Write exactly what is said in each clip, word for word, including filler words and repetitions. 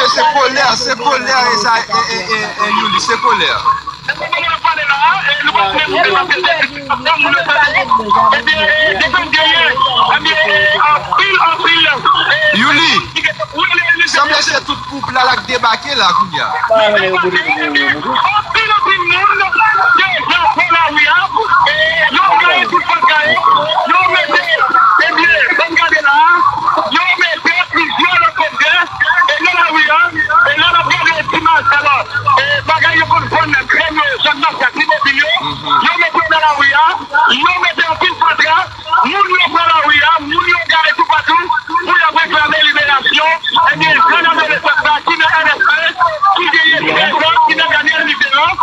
Se kolè, se kolè, e sa, e, e, e, e, Youli, se kolè. Ebyen, e, depi genyen, ebyen, e, anpil, anpil, e, Youli, sanble se tout koup la, la k debake la kounye a. Anpil, anpil moun deja pran lari a, e, yo gaye tout bagay, yo mete, ebyen, bann gade la, yo mete plizyè lòt kòb e nan lari a, e lè n ap gade ti mas, alò, e bagay yo konn vann nan grenn yo, zòn Masak, Ti Mobil yo, yo mete yo nan lari a, yo mete anpil fatra, moun yo pran lari a, moun yo gaye toupatou, pou y ap reklame liberasyon, ebyen, jèn adolesan sa ki nan N F L, ki genyen trèz an, ki nan Daniel Mitterrand,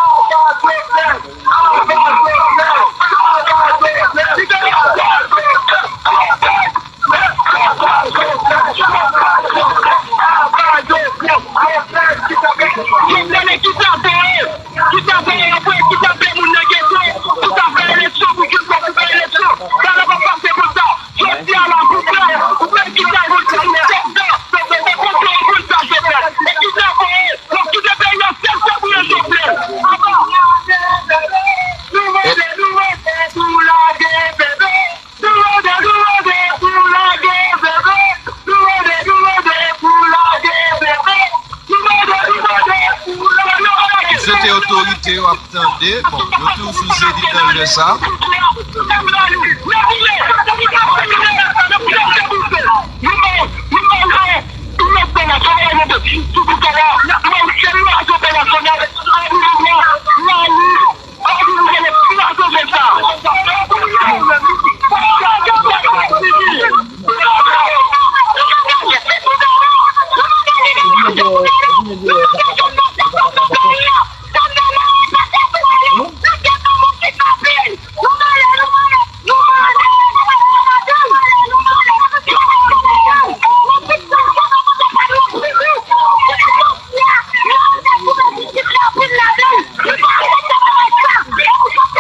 Jovenel e kidnape, kidnape yo vre, kidnape moun nan geto, tout afè eleksyon, pou kilkòk pou fè eleksyon. Sa n ap pase konsa. Jodi a la, pou fè, pou fè kidnape, Jovenel, se konsa pou sa Jovenel. E kidnape, yo kite peyi a, se sa pou yo Jovenel. Nou mande, nou mande pou lage bebe. M swete otorite yo ap tande. Bon, yo toujou sou Zenith nan lè sa.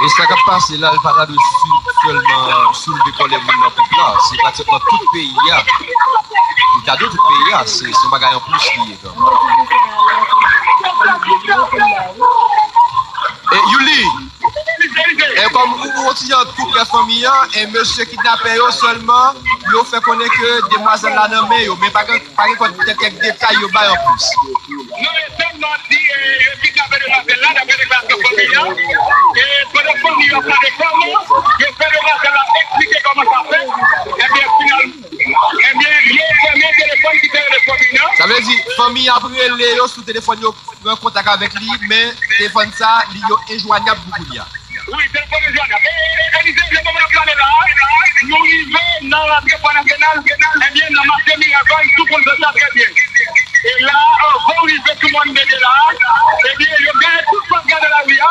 E sa k ap pase la, li pa ta dwe sou, sèlman soulve kòlè moun nan koup la. Se pratikman tout peyi a. Li ta dwe tout peyi a. Se, se yon bagay anplis li ye, kanmenm. E Youli, e kòm ou, ou yon ti jan tou prè fanmi an, e mesye kidnapè yo sèlman, yo fè konnen ke demwazèl la nan men yo, men pa gen, pa gen kòd kèk detay yo bay anplis. Non, e sèlman di, e, yo kidnape demwazèl la, daprè deklarasyon fanmi an. E pandan fanmi yo ap pale kòman yo fè demwazèl la eksplike kòman sa fèt, ebyen, final, ebyen, yo fèmen telefòn ki te rele fanmi an. Sa vle di, fanmi an ap rele yo sou telefòn, yo pran kontak avèk li, men telefòn sa, li yo enjwanyab pou kounye a. Wi, telefòn yo jwanyab. E, e, e, Elize, lè moman n ap pale la, nou rive nan rantre Pò Nasyonal, ebyen, nan mache Miragwàn, tout moun konn sa trè byen. E la, anvan w rive sou mòn Dede la, ebyen, yo gaye tout fatra nan lari a.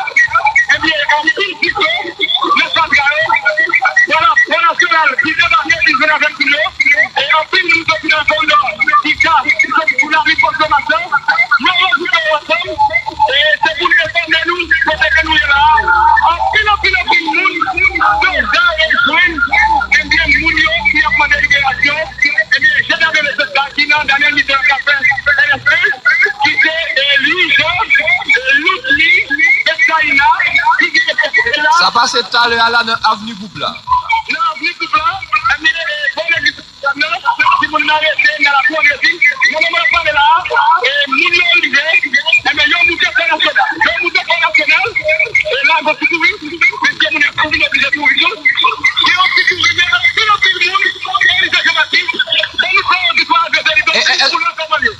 Ebyen, anpil pito nan fatra yo. Pò Nasyonal ki debake, ki jwenn avèk nou yo. E anpil moun soti nan zòn nò, ki ka, ki soti sou lari Fòk Tomas lan, yo regwoupe yo ansanm, e se pou n enfòme nou kote ke nou ye la a. Anpil, anpil, anpil moun deja rejwenn, ebyen, moun yo ki ap mande liberasyon, ebyen, jèn adolesan sa ki nan Daniel Mitterrand Cafe N F L, ki te, e, li, Jean, e, Loutli, Bèt Kayina, ki genyen pòt la. Sa pase talè a la nan avni Gwoup la. Nan avni Gwoup la, ebyen, e, bò legliz Timoun nan rete nan lakou Andredi. Nan moman n ap pale la a, e, moun yo rive, enben, yo moute Pò Nasyonal. Yo moute Pò Nasyonal, e, lago sou kouri, mesye moun yo vin oblije kouri tou. Gen yon ti kouri, men anpil, anpil moun, Elize Jean Baptiste, ban nou fè yon ti pale de Elize, pou nou kòman ye.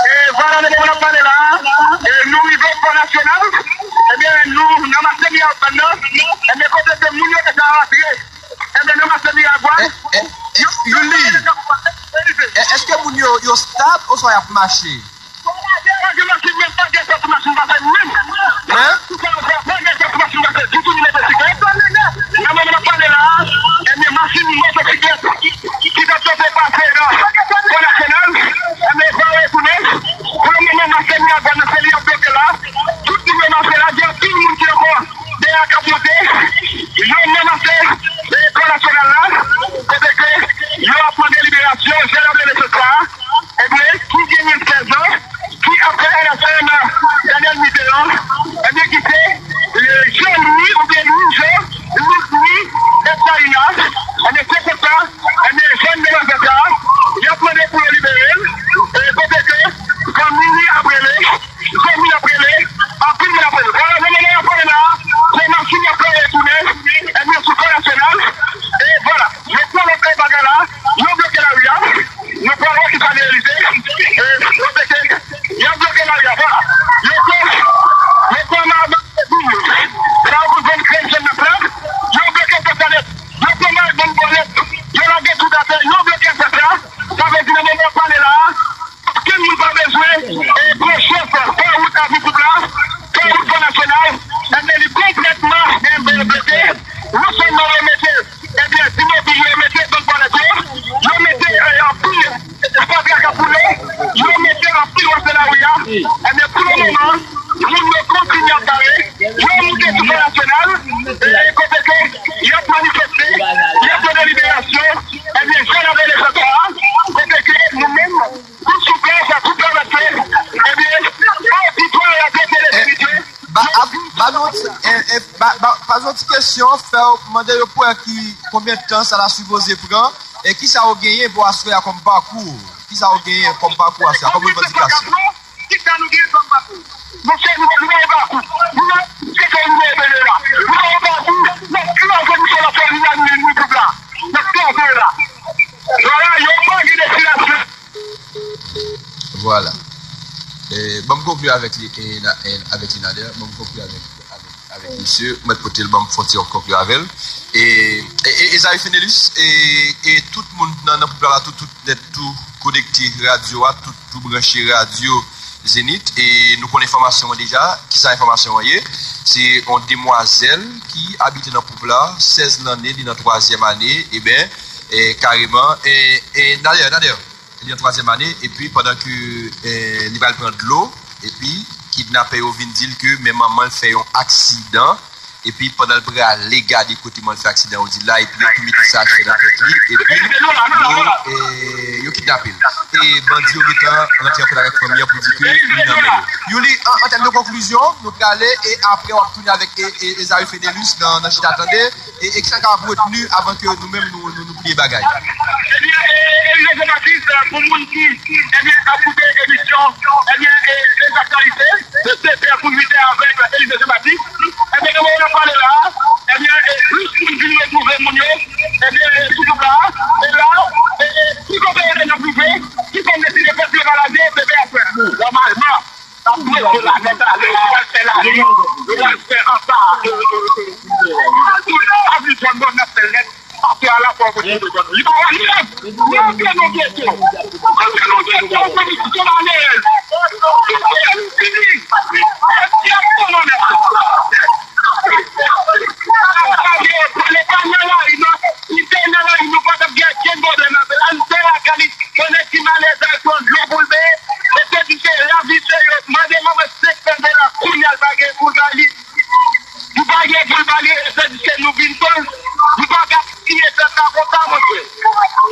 E vwala, nan moman n ap pale la a, e nou rive Pò Nasyonal. Ebyen, nou nan mache Miragwàn nan. Ebyen, kote ke moun yo deja rantre. Ebyen, nan mache Miragwàn. E, e, Youli, e, èske moun yo, yo stab oswa y ap mache? Pa gen machin, menm pa gen sòs machin pa fè menm. Hein? Pa gen sòs machin pa fè ditou, li mete sikrèt. Nan moman n ap pale la a, Ti motosiklet ki t ap tante pase nan Pò Nasyonal, enben, yo retounen. Pou le moman, nan seri a, nan seri a bloke la, tout moun yo nan seri a, gen anpil moun ki ankò dèyè k ap monte. Yo menase, e, Pò Nasyonal la, kote ke yo ap mande liberasyon jèn ap rele Sosra a. Ebyen, ki genyen sèz an, ki ap fè L S N Daniel Mitterrand, ebyen, ki se, e, Jean Louis oubyen Louis Jean Ludny Dessalines, ebyen, se konsa, ebyen, jèn demwazèl sa a, y ap mande pou yo libere l, e kote ke fanmi li ap rele, zanmi l ap rele, anpil moun ap rele. Vwala, nan moman y ap pale la a, se machin y ap fè retounen, ebyen, sou Pò Nasyonal, e vwala, yo pran lòt bagay la, yo bloke lari a. Nou pral wè kisa ki reyalize. E, yo bloke, y ap bloke lari a, vwala. Yo pran, yo pran madanm, sa yo konn jwenn krèy jèn nan flag. Yo bloke pòt la nèt. Yo pran madanm bò nèt. Yo lage tout atè. Yo bloke pòt la. Sa vle di nan moman w ap pale la a, okenn moun pa bezwen, e, pran chans fè wout Avi Pèp la, fè wout Pò Nasyonal. Enben, li konplètman, enben, bloke. Non sèlman yo mete Ebyen, ti mobil yo mete bank palèt yo, yo mete, e, anpil fatra k ap boule, yo mete anpil wòch nan lari a. Ebyen, pou le moman, moun yo kontinye ap bare, yo moute sou Pò Nasyonal, e, kote ke y ap manifeste, y ap mande liberasyon, ebyen, jèn ap rele Sosra a, kote ke nou menm, tout sou plas la, tout la mete, ebyen, oditwa a te desann. Ba, ap, ba nou, e, e, ba, ba, poze yon ti kesyon, fè w mande yo pou wè ki, konbyen tan sa ta sipoze pran, e kisa w genyen pou aswè a kòm pakou? Kisa w genyen kòm pakou aswè a, kòm revandikasyon? Kisa nou genyen kòm pakou? Monchè, nou, nou pa gen pakou. Nou, se ke nou leve la. Nou pa gen pakou, n ap kraze misye nan fè li la, nou, nou tout la. N ap kraze la. Vwala, yo pa gen destinasyon. Vwala. E, ban m konkli avèk li, e, na, e, avèk li, Nader. Ban m konkli avèk, avèk, avèk misye. Mèt pote l ban m fè yon ti konkli avè l. E, e, e, e Zaï Fenelus, e, e tout moun nan, nan pèp la, tout, tout nèt, tou konekte radyo a, tout, tou branche radyo Zenith. E nou konn enfòmasyon an deja. Kisa enfòmasyon an ye? Se yon demwazèl ki abite nan Poupla, sèz lanne, li nan twazyèm ane. Eben, e, kareman, e, e, Nader, Nader, li nan twazyèm ane, epi pandan ke, eh, li pral pran dlo, epi kidnapè yo vin di l ke men manman l fè yon aksidan, epi pandan l prale gade kote manman l fè aksidan, yo di l la, epi yo tou mete sachè nan tèt li, epi yo, eh, yo kidnape l. E bandi yo gentan rantre an kontak avèk fanmi an pou di ke li nan men yo. Youli, an, an tèm de konklizyon, nou prale, e apre w ap tounen avèk, e, e, Esaü Fenelus nan, nan Chita Tande. E, e kisa n kapab retni avan ke nou menm nou, nou, nou pliye bagay? Ebyen, e, Elize Jean Baptiste, pou moun ki, ebyen, ap koute emisyon, ebyen, e, Lèzaktyalite, de sèt è pou uit è avèk Elize Jean Baptiste, ebyen, nan moman n ap pale la, ebyen, e, plis moun vin retwouve moun yo, ebyen, e, sou tout la, e la, e, e, ki kote yo te nan prive, ki fè n deside fè pye balaze, bebe ap fè. Nòmalman, N ap mete la nèt ale, yo pral fè lari, yo pral fè anba, e, e, e, e, e, Avi Jòn, bon, n ap fè l nèt, pase a la fò pou nou bezwen. Li pa wè li menm. Li antre nan geto. Antre nan geto, ou konn ki malerèz. Li fini. Ti ap pran nan nèt. Li pa nan lari, non. Li te nan lari, nou pa t ap gen okenn pwoblèm avè l. Al fè lakay li. Konnen ti malè sa l pran dlo pou l beye. E se di se ravise yo mande manman senk san dola kounye a l pa gen pou l ba li. Li pa gen pou l ba li, e se di se nou vin pran l. Nou pa ka tiye pèp la konsa, monchè.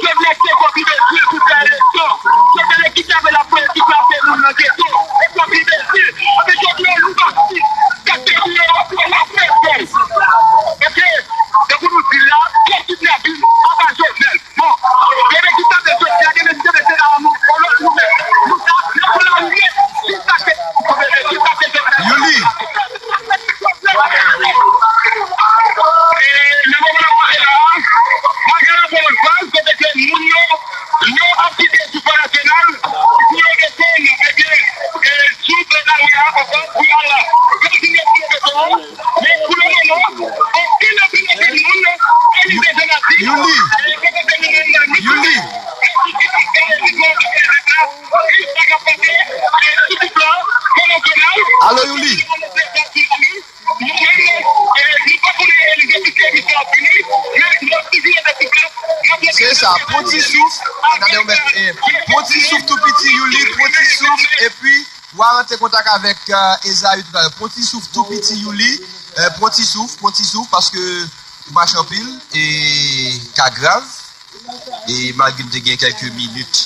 Jovenel se konbinezon pou fè eleksyon. Jovenel kidnape l ap voye deplase moun nan geto. E konbinezon. Anpi Jovenel ou pa si. Kèk peyi yo, w ap fè fòs. Oke? Se pou nou di l la, fòk kidnapin, apa Jovenel. Bon, gen ekip k ap jwe jodi a, gen mesye mete la nou, yon lòt jounen. Nou sa, nou pou lari nèt, jiskaske, jiskaske Youli. E, nan moman n ap pale la a, malgre n ap wè yon vag kote ke moun yo, yo ap kite sou Pò Nasyonal, pou yo desann, ebyen, e, sou tèt lari a, ankò, pou y al kontinye sou beton an. Men pou le moman, okenn, okenn, okenn moun, Elize Jean Baptiste, Youli, e, Youli, alo, Youli. Nou menm, e, nou pa konnen Elize, piske emisyon an fini, men nou ap toujou rete sou plas. Pran ti souf, gade yon mèt, eh, pran ti souf tou piti, Youli, pran ti souf, epi w a rantre kontak avèk eh, Ezayi toutalè. Pran ti souf tou piti, Youli, eh, pran ti souf, pran ti souf, paske ou mache anpil, e ka grav, e malgre m te gen kèlke minit